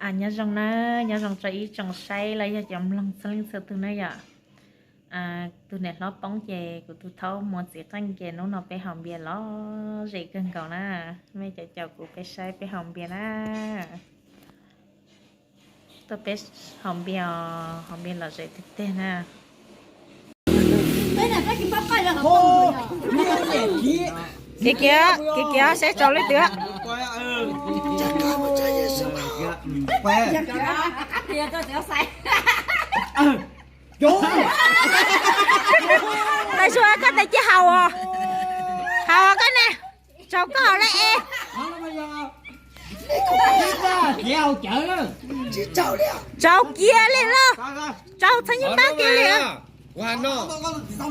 Nyob zoo na, nyob zoo rau ib tsoom saib los yog cov mloog txhua leej txhua tus na yom. Tus niam hlob poob ces kuv tus thaub muas txiv qeej ces hnub no peb haus npias los zem kawg nkaus na. Mej caum caum kuv peb saib peb haus npias na. Tuaj peb haus npias, haus npias los zem tiag tiag na. Kev kiag, kev kiag saib tsaus leej twg. Tais Suav koj tes cia haus os. Haus koj ne. Tsaus koj haus le es. Tsaus kiag li lauj. Tsaus txhob nyob pab kiag li.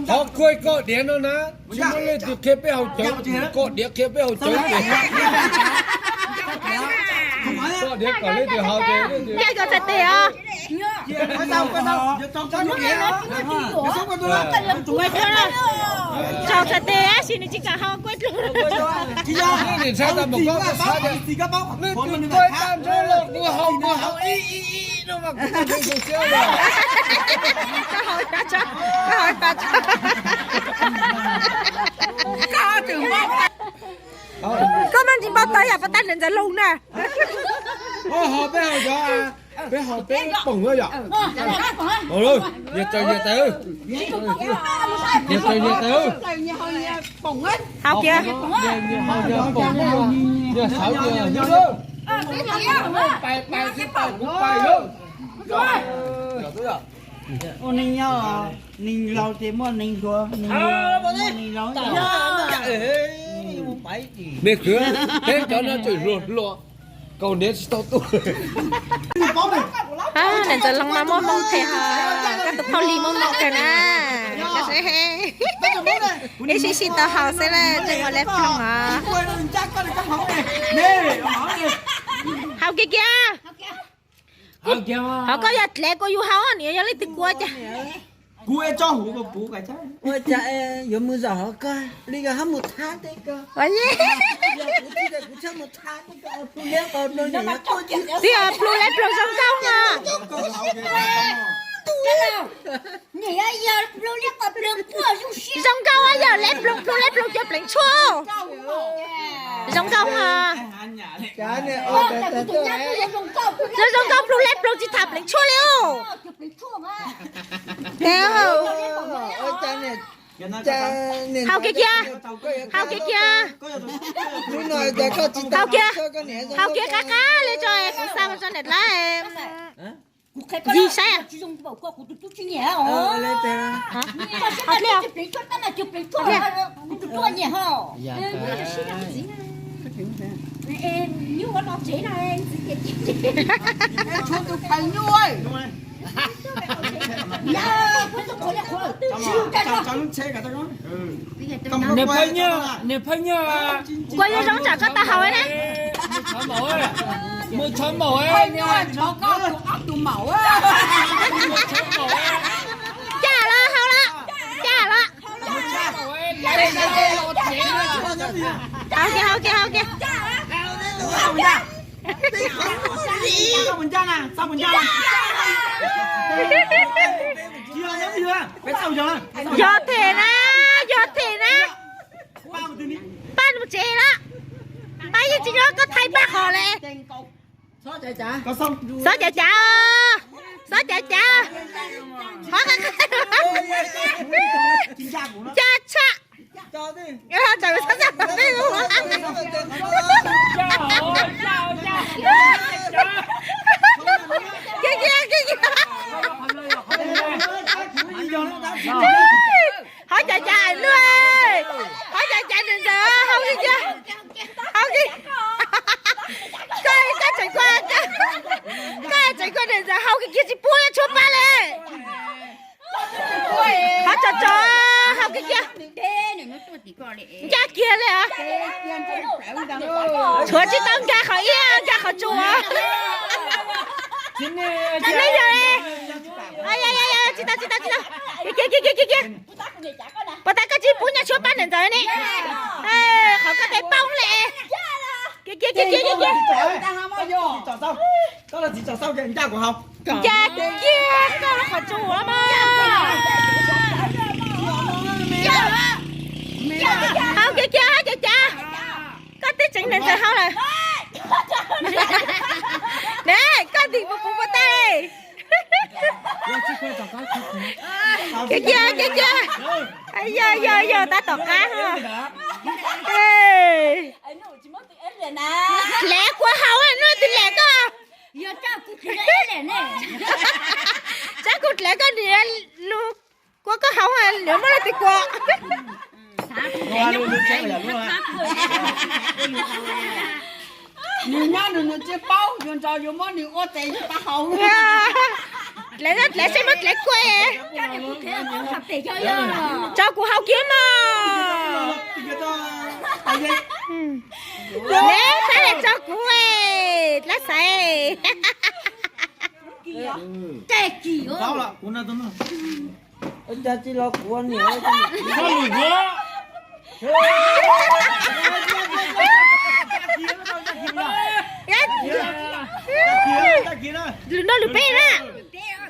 Qhov koj diav no na, tsis muaj leej twg qhia peb haus cawv, koj diav qhia peb haus cawv. Koj diav kom leej twg haus ces leej twg. Txhais tes os. Tsaus txhais tes tab sis nws tsis kam haus kuj dlub. Leej twg tag nrho los kuv haus, kuv haus ib ib ib no mas kuv tsis tu siab li. Koj mas tsis npau taws yam pas tag niam ntxawm lug na. Peb haus peb poom yom. Nyias tsaws nyias tes, nyias tsaws nyias tes. Haus kiag. Ua neej nyob, neeg laus ces muaj neeg hluas, neeg hluas muaj neeg laus. Me kwv, peb cov no tseem hluas hluas, kaus hniav tsis tau tuaj. Niam ntxawm Loos mas muaj hmoo phem hos, koj tus phauj Lis muaj hmoo kawg na. Ib sij sij tau haus xwb na, tseem ua le ploog os. Haus kiag kiag. Hos koj yog dlev kuv yus haus, niam yog leej twg kua cas. Kuv ua cas yuav mus zaum hauv koj li ko, hab mus thab teb ko. Tib plhu le ploog zoo nkauj os. Zoo nkauj yog le ploog, plhu le ploog cov pleev tshuaj. Zoo nkauj os. Zoo nkauj plhu le ploog tsis tham pleev tshuaj li os. Haus kiag kiag, haus kiag kiag, haus kiag, haus kiag qab qab li tso kuv xa tso niam dlaab. Yig saib. Niam phaj nyuj, niam phaj nyuj, kua yuav zoo tsam koj tau haus ne. Mus tshov maum, mus tshov maum. Cas los haus los, cas los. Haus kiag, haus kiag, haus kiag. Yog them na, yog them na. Paj mus tsev lawm. Paj yeej tsis nyob, koj thaij Paj qhov le. Xob cav cav, xob cav cav. Cas tshaj. Kiag kiag kiag kiag. Hov cav cav luaj, hov cav cav niam ntxawm, haus kiag kiag, haus kiag. Koj, koj tseem kua, koj tseem kua niam ntxawm haus kiag kiag tsis pub tshuab pab li. Hov tso tso, haus kiag kiag. Ncaj kiag li os. Tshuav tsis tau nkag qhov iab, nkag qhov tsuas. Tsis tau, tsis tau, tsis tau. Kiag kiag kiag kiag. Puas tas koj tsis pub nyaj tshuab pab niam ntxawm ne? Qhov koj tes poob li. Kiag kiag kiag kiag kiag. Ncaj kiag koj los qhov tsua mas. Hau kiag kiag hab kiag kiag. Koj twb tseev ntawm ntxawm hau lawm. Ne, koj ntim puas puv puas tag. Kiag kiag kiag kiag. Yog yog yog, tab tom qab. Dlev kua hau, nws tus dlev koj. Tsab kuv dlev koj, nws lug kua koj hau, nws muab lub twg kua. Nws nyob nws nws tsis paub, yuav nrog yuav muab nws ua tes yuav pab hau. Dlev, dlev seb muab dlev kua. Tso kuv hau kiag mog. Dlev, saib tso kuv, dlaab xaiv. Cas tsis los kuv niam. Lwm no lwm peb na.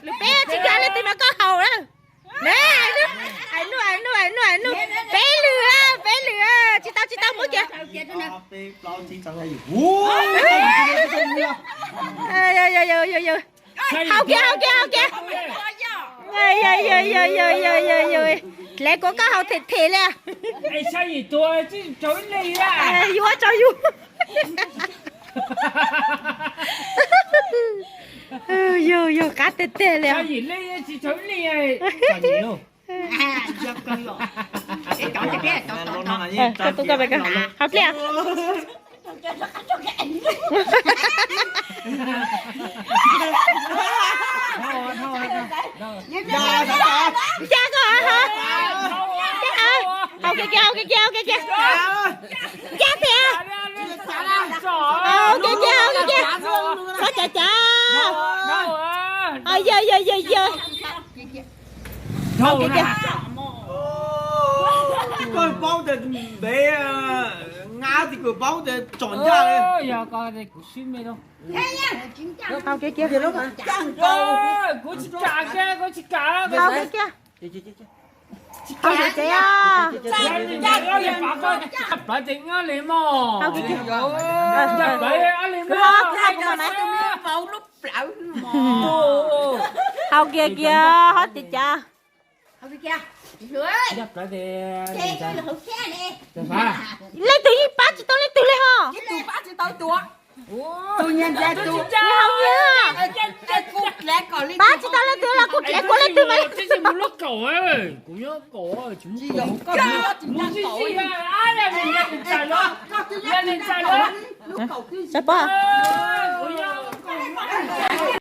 Lwm peb tsis kag leej twg mas koj haus na. Peb lwm, peb lwm, tsis tau tsis tau muab kiag. Haus kiag haus kiag haus kiag. Dlev kuv koj haus them them li. Yus ua tsaug yus. Yog yog, qab teg teg li. Haus pliaj. Ncaj koj, haus kiag kiag, haus kiag kiag, haus kiag kiag. Ncaj tiag. Haus kiag kiag, haus kiag kiag. Txhob cav cav. Yog yog yog yog. Koj paub tias ntev, nab tis kws paub tias tsom ncaj li. Haus kiag kiag. Kuv tsis kam, kuv tsis kam. Haus kiag kiag. Haus kiag kiag. Plaws ces nyob li mog. Haus kiag kiag. Kuv ho, kuv ho, kuv ho na. Haus kiag kiag, ho tias cas. Leej twg yeej pab tsis tau leej twg li ho. Pab tsis tau leej twg los kuv dlev kuv leej twg mas. Sawv pab.